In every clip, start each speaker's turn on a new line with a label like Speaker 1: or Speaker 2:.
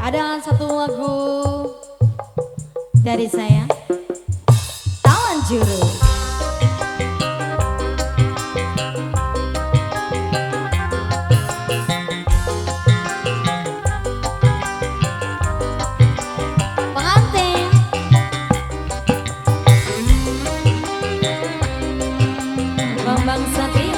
Speaker 1: Ada satu lagu dari saya, Tawan Juru. Pengantin Bambang Satria.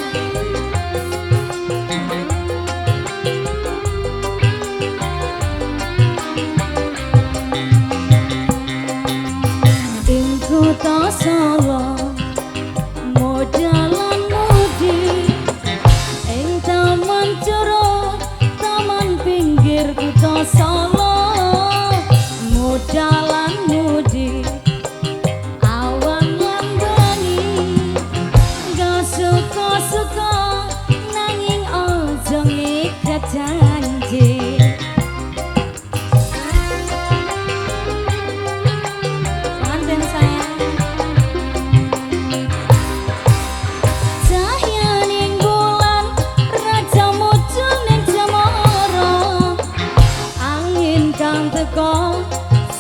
Speaker 1: Kota Solo modalan mudi ing taman curug, taman pinggir kota Solo, modalan mudi awan lan bengi, gak suka-suka nanging aja ngikat janji.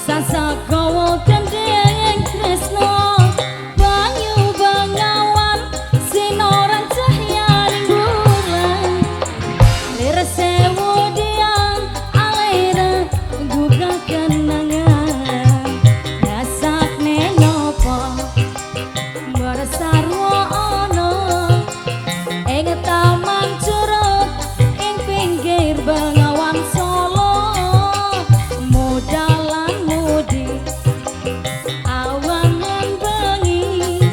Speaker 1: Sasakawa gandeng tresno, banyu bengawan sinoran cahyaning bulan, lir sewu dian alira gugah kenangan, rasakne nopo bersarwa ana ing taman curug ing pinggir bengawan Solo, modalan mudi awan lan bengi,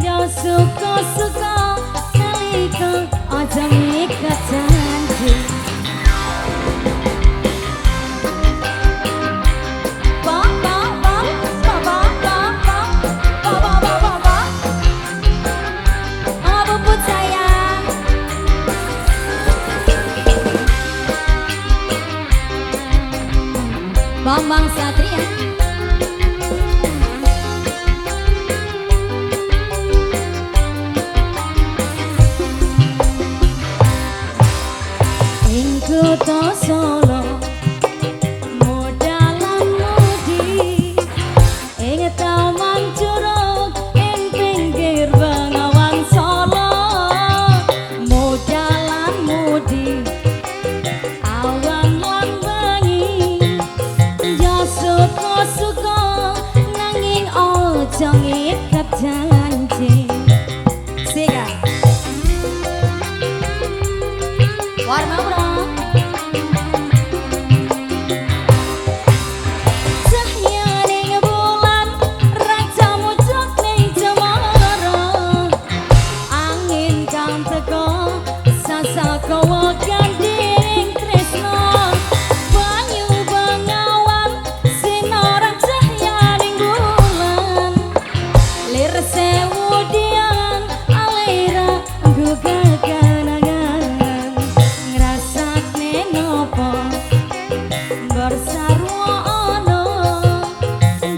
Speaker 1: yo suka-suka nalika aja ngikat janji. Pa pa pa pa pa pa pa pa pa pa pa pa. Mama Puput sayang. Bambang Satria. Ing kota Solo modalan mudi ing taman curug ing pinggir bengawan Solo, modalan mudi awan lan bengi, yo suka-suka nanging aja ngikat janji. Sega warna bro. Cahyaning bulan raja mucuk ning cemara, angin kang teko sasakawa gandeng tresno, banyu bengawan sinoran cahyaning bulan, lir sewu dian alira gugah kenangan, ngrasakne nopo bersarwa ana,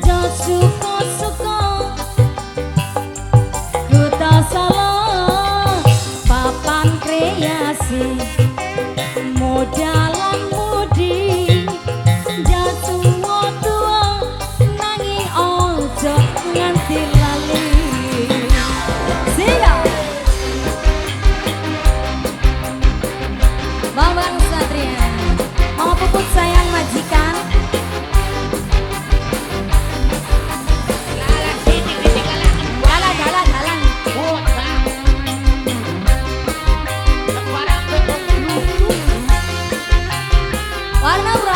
Speaker 1: jo suka-suka kota Solo papan kreasi, modalan mudi jatuh tua nanging ojo nganti lali. Siap Bambang Satria. Mama Puput sayang majikan. Dalan dalan dalan. Warna bro.